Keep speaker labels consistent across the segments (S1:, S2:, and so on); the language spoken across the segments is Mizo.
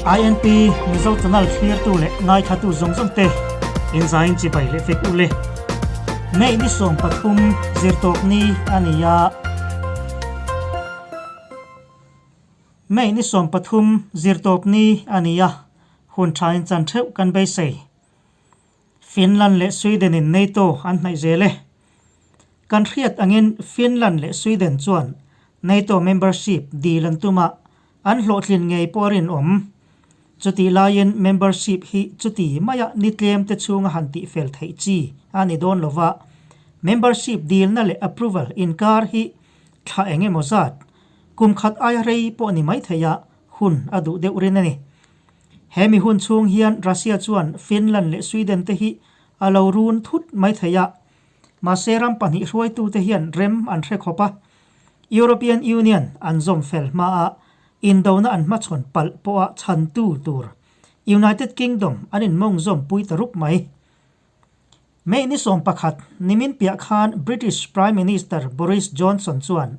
S1: INP Mizo Channel thlirtu leh ngaithatu zawng zawng te inzain chibai leh vek u le. May ni 13 zirtawp ni a ni a. May ni 13 zirtawp ni a ni a, hun thain chan theuh kan beisei. Finland leh Sweden in NATO an hnaih zel e. Kan hriat angin Finland leh Sweden chuan NATO membership dil an tum a, an hlawhtlin ngei pawh a rinawm. Chutih laiin membership hi chuti maia ni tlem te chhunga han tihfel theih chi a ni dawn lo va, membership dilna leh approval inkar hi thla eng emaw zat, kum khat aia rei pawh ni mai thei a, hun a duh deuh rin a ni. He mi hun chhung hian Russia chuan Finland leh Sweden te hi a lo run thut mai thei a, mahse ram pahnih hruaitute hian rem an hre khawp a, European Union an zawm fel hmaa indona an hmachhawn palh pawha chhantu tur United Kingdom an inmawng zawmpui ta rup mai. May ni 11 nimin piah khan British Prime Minister Boris Johnson chuan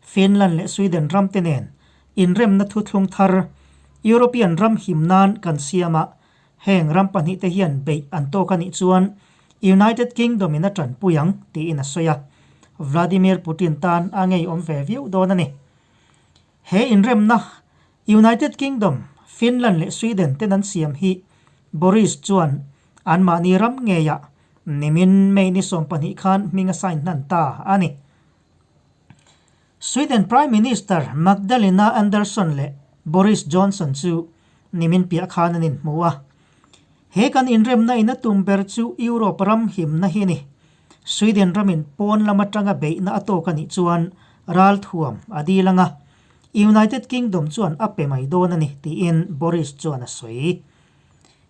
S1: Finland leh Sweden ram te nen inremna thuthlung thar European ram him nan kan siam a, heng ram pahnih te hian beih an tawk a nih chuan United Kingdom in a tanpui ang tiin a sawi a, Vladimir Putin tan a ngeiawm ve viau dawn a ni. He inremna United Kingdom, Finland leh Sweden ten an siam hi Boris chuan anmahni ram ngeiah nimin May ni 12 khan hming a sign hnan ta a ni. Sweden Prime Minister Magdalena Andersson leh Boris Johnson chu nimin piah khan an inhmu a. He kan inremna in a tum ber chu Europe ram himna hi a ni. Sweden ramin pawn lam atanga beihna a tawk a nih chuan ralthuam a dil ang a, United Kingdom chuan a pe mai dawn a ni tiin Boris chuan a sawi.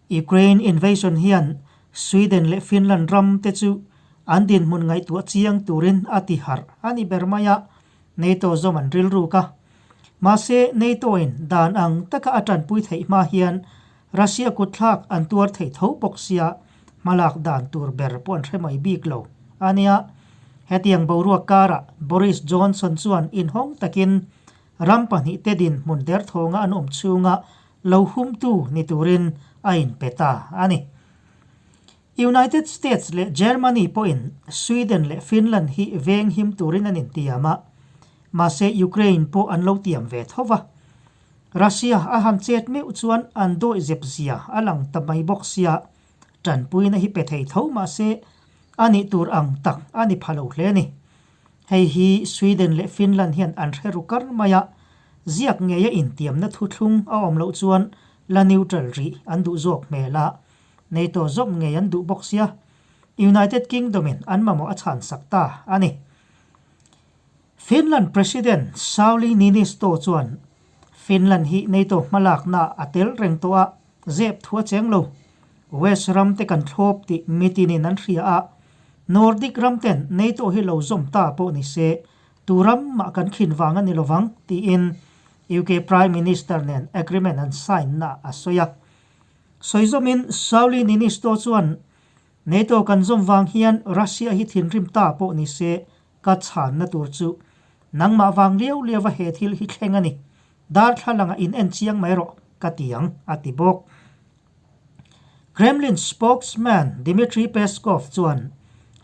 S1: Ukraine invasion hian Sweden leh Finland ram te chu an dinhmun ngaihtuah chiang turin a ti harh a ni ber mai a, NATO zawm an rilruk a. Mahse, NATO in dan ang taka a tanpui theih hma hian Russia kutthlak an tuar thei tho bawk sia, hmalak dan tur ber pawh an hre mai bik lo a nia. Hetiang boruak karah Boris Johnson chuan inhawng takin ram pahnih te dinhmun derthawnga an awm chhunga lo humtu ni turin a inpe ta a ni. United States leh Germany pawhin Sweden leh Finland hi veng him turin an intiam a, mahse Ukraine pawh an lo tiam ve tho va. Russia a han chet meuh chuan an dawih zep zia a lang ta mai bawk sia, tanpuina hi pe thei tho mahse a nih tur ang tak a ni pha lo hle a ni. Hei hi Sweden leh Finland hian an hre ru kar mai a, ziak ngeia intiamna thuthlung a awm loh chuan la neutral rih an duh zawk hmel a, NATO zawm ngei an duh bawk sia, United Kingdom in an mamawh a chhan sak ta a ni. Finland President Sauli Niinisto chuan Finland hi NATO hmalakna a tel reng tawh a, zep thu a cheng lo. West ram te kan thlawp tih mitinin an hria a, Nordic ram ten NATO hi lo zawm ta pawh ni se, tu ram mah kan khin vang a ni lovang, tiin UK Prime Minister nen agreement an sign na a sawi a. Sawi zawmin Sauli Niinisto chuan NATO kan zawm vang hian Russia hi thinrim ta pawh ni se, Ka chhanna tur chu nangmah vang liau liau a he thil hi thleng a ni. Darthlalangah in en chiang mai rawh ka ti ang, a ti bawk. Kremlin spokesman Dmitry Peskov chuan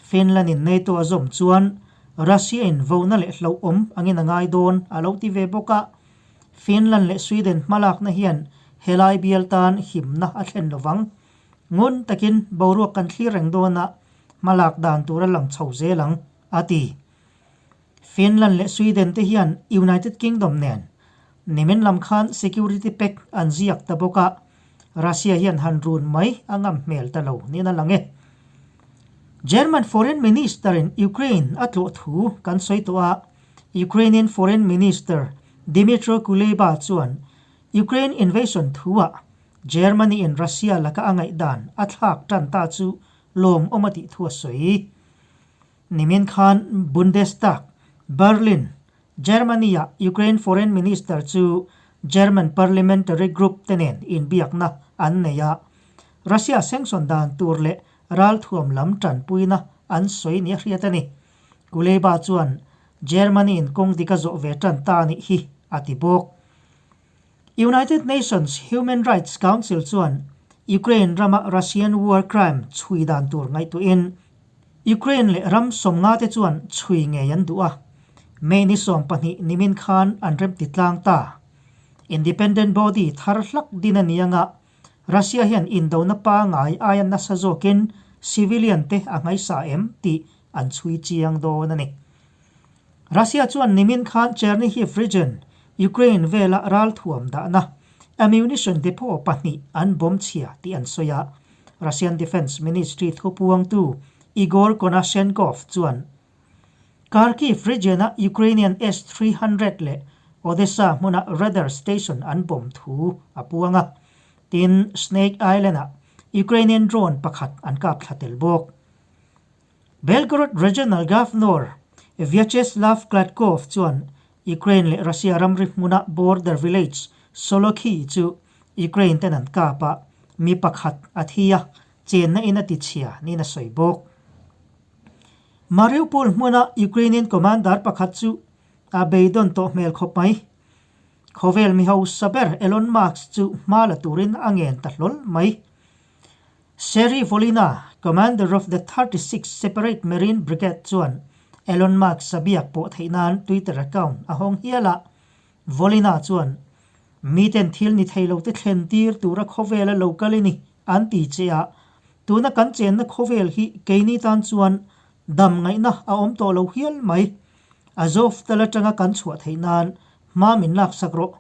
S1: Finland in NATO a zawm chuan Russia in vona leh hlauhawm angin a ngai dawn a lo ti ve bawk a. Finland leh Sweden hmalakna hian helai bial tan himna a thlen lovang. Ngun takin boruak kan thlir reng dawn a, hmalak dan tur a lang chho zel ang, a ti. Finland leh Sweden te hian United Kingdom nen nimin lam khan security pact an ziak ta bawk a, Russia hian han run mai a ngam hmel ta lo niin a lang e. German Foreign Minister in Ukraine a tlawh thu kan sawi tawh a, Ukrainian Foreign Minister Dmytro Kuleba chuan Ukraine invasion thuah Germany in Russia laka a ngaihdan a thlak tan ta chu lawmawm a tih thu a sawi. Nimin khan Bundestag, Berlin, Germany-ah Ukraine Foreign Minister chu German Parliamentary Group te nen inbiakna an nei a, Russia sanction dan tur leh ralthuam lam tanpuina an sawi nia hriat a ni. Kuleba chuan Germany in kawng dik a zawh ve tan ta a nih hi, a ti bawk. United Nations Human Rights Council chuan Ukraine rama Russian war crime chhui dan tur ngaihtuahin Ukraine leh ram sawmnga te chuan chhui ngei an duh a, May ni 12 nimin khan an remti tlang ta. Independent body thar hlak din a ni anga Russia hian indona pangai aia nasa zawkin civilian te a ngaisa em tih an chhui chiang dawn a ni. Russia chuan nimin khan Chernihiv region, Ukraine vela ralthuam dahna ammunition depot pahnih an bomb chhia tih an sawi a. Russian Defence Ministry thupuangtu Igor Konashenkov chuan Kharkiv region-a Ukrainian S-300 leh Odesa hmuna radar station an bomb thu a puang a. Tin, Snake Island-ah Ukrainian drone pakhat an kap thla tel bawk. Belgorod Regional Governor Vyacheslav Gladkov chuan Ukraine leh Russia ramri hmuna border village Solokhi chu Ukraine ten an kap a, mi pakhat a thi a, chenna in a ti chhia niin a sawi bawk. Mariupol hmuna Ukrainian commander pakhat chu a beidawn tawh hmel khawp mai. Khawvel mi hausa ber Elon Musk chu hma la turin a ngen ta hlawl mai. Serhiy Volyna, commander of the 36th Separate Marine Brigade chuan Elon Musk a biak pawh theih nan Twitter account a hawng hial a. Volyna chuan, Miten thil ni thei lo te thlen tir tura khawvela lo kal i ni, an ti che a. Tuna kan chenna khawvel hi keini tan chuan dam ngaihna a awm tawh lo hial mai. Azov tal atanga kan chhuah theih nan hma min laksak rawh.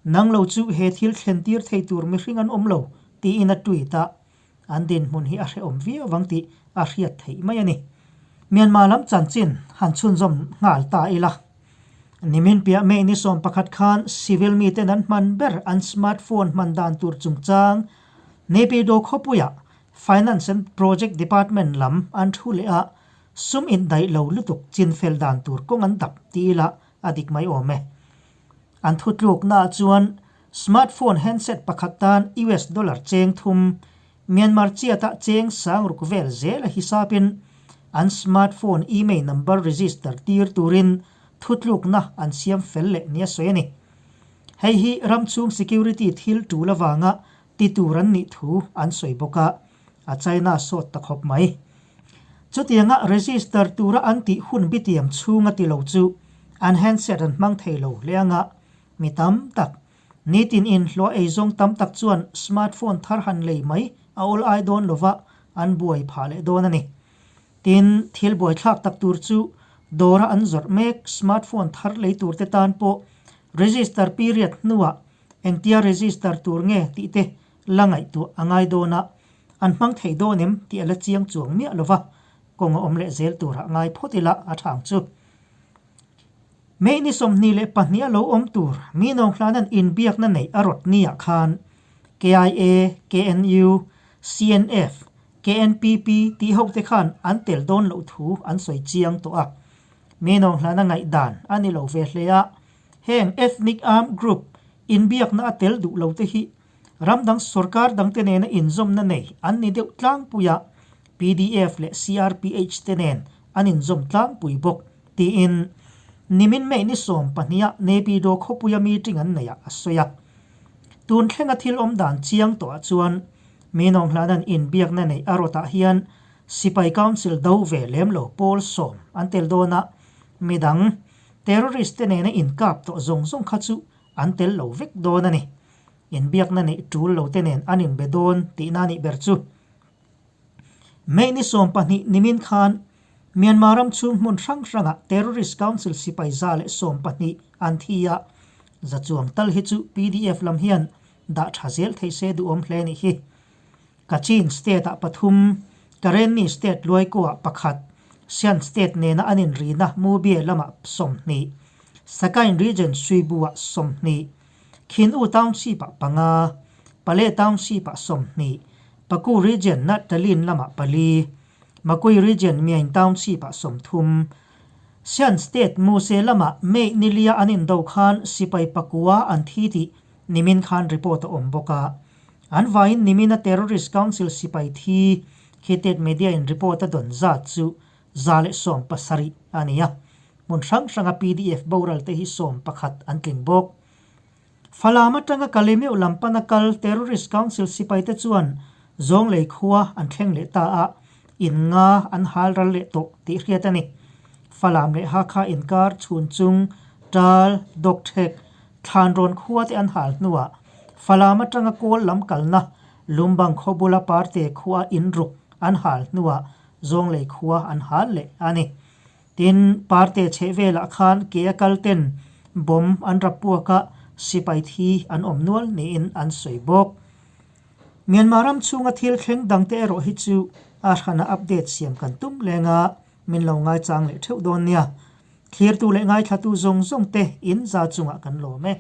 S1: Nang lo chu he thil thlen tir thei tur mihring an awm lo, tiin a tweet a. An dinhmun hi a hrehawm viau vang tih a hriat theih mai a ni. Myanmar lam chanchin han chhunzawm nghal ta ila. Nimin piah May ni 11 khan civil miten an hman ber an smartphone hman dan tur chungchang Naypyidaw khawpuiah Finance and Project Department lam an thu leh a, sum indaih lo lutuk chinfel dan tur kawng an dap ti ila a dik mai awm e. An thutluknaah chuan smartphone handset pakhat tan US dollar cheng thum, Myanmar chiata cheng sangruk vel zel a hisapin an smartphone email number register tir turin thutlukna an siam fel leh nia sawi a ni. Hei hi ram chhung security thil tul avanga ti tur an nih thu an sawi bawk a, a China sawt ta khawp mai. Chutianga register tura an tih hun bitiam chhunga ti lo chu an handset an hmang thei lo hle anga mi tam tak, nitin inhlawh eizawng tam tak chuan smartphone thar han lei mai a awl ai dawn lova an buai phah leh dawn a ni. Tin, thil buaithlak tak tur chu dawra an zawrh mek smartphone thar lei turte tan pawh register period hnuah Engtia register tur nge tih te la ngaihtuah a ngai dawn a, an hmang thei dawn em tih a la chiang chuang miah lo va, kawng a awm leh zel turah ngai phawt ila a thang chu. May ni 22 a lo awm tur mi nawnghlanan inbiakna neih a rawt niah khan KIA, KNU, CNF, KNPP tih ho te khan an tel dawn loh thu an sawi chiang tawh a. Mi nawnghlana ngaihdan a ni lo ve hle a, Heng ethnic armed group inbiakna a tel duh lo te hi ram dang sorkar dangte nena inzawmna nei an ni deuh tlangpui a, pdf leh CRPH te nen an inzawm tlangpui bawk, tiin nimin May ni 12 a Naypyidaw khawpuia meeting an neihah a sawi a. Tun thlenga thil awm dan chiang tawhah chuan Minawnghlanan inbiakna neih a rawtah hian Sipai Council do ve lem lo pawl sawm an tel dawn a, midang Terrorist te nena inkap tawh zawng zawng kha chu an tel lo vek dawn a ni. Inbiakna neih tul lo te nen an inbe dawn tihna a nih ber chu. May ni 12 nimin khan Myanmar ram chhung hmun hrang hrangah Terrorist Council sipai 112 an thi a, za chuang tal hi chu pdf lam hian dah tha zel thei se duhawm hle nih hi. Kachin State-ah pathum, Karenni State Luaikuah pakhat, Shan State nena an inrina Mubye lamah 20, Sagaing Region Suibu-ah 20, Khin U Township-ah panga, Pale Township-ah 20, Paku Region Nattalin lamah pali, Makui Region Myaing Township-ah 30, Shan State Muse lamah May nilia an indo khan sipai pakua an thi tih nimin khan report a awm bawk a. An vaiin nimina Terrorist Council sipai thi Khitet Media in report a dawn zat chu 117 a ni a. Hmun hrang hranga pdf boral te hi 11 an tling bawk. Falam atanga Kalemeu lam pana kal Terrorist Council sipaite chuan Zawnglei khua an thleng leh ta a, in nga an hal ral leh tawh tih hriat a ni. Falam leh Hakha inkar chhun chung Ṭal, Dawkṭhek, Thlanrawn khua te an hal hnuah Falam atanga kawl lam kalna Lumbang khaw bula Parte khua in ruk an hal hnuah Zawnglei khua an hal leh a ni. Tin, Parte chheh velah khan ke a kal ten bomb an rap puak a, sipai thi an awm nual niin an sawi bawk. Myanmar ram chhunga thil thleng dangte erawh hi chu a hrana update siam kan tum leng a, min lo ngaichang leh theuh dawn nia. Thlirtu leh ngaithlatu zawng zawng te in za chungah kan lawm e.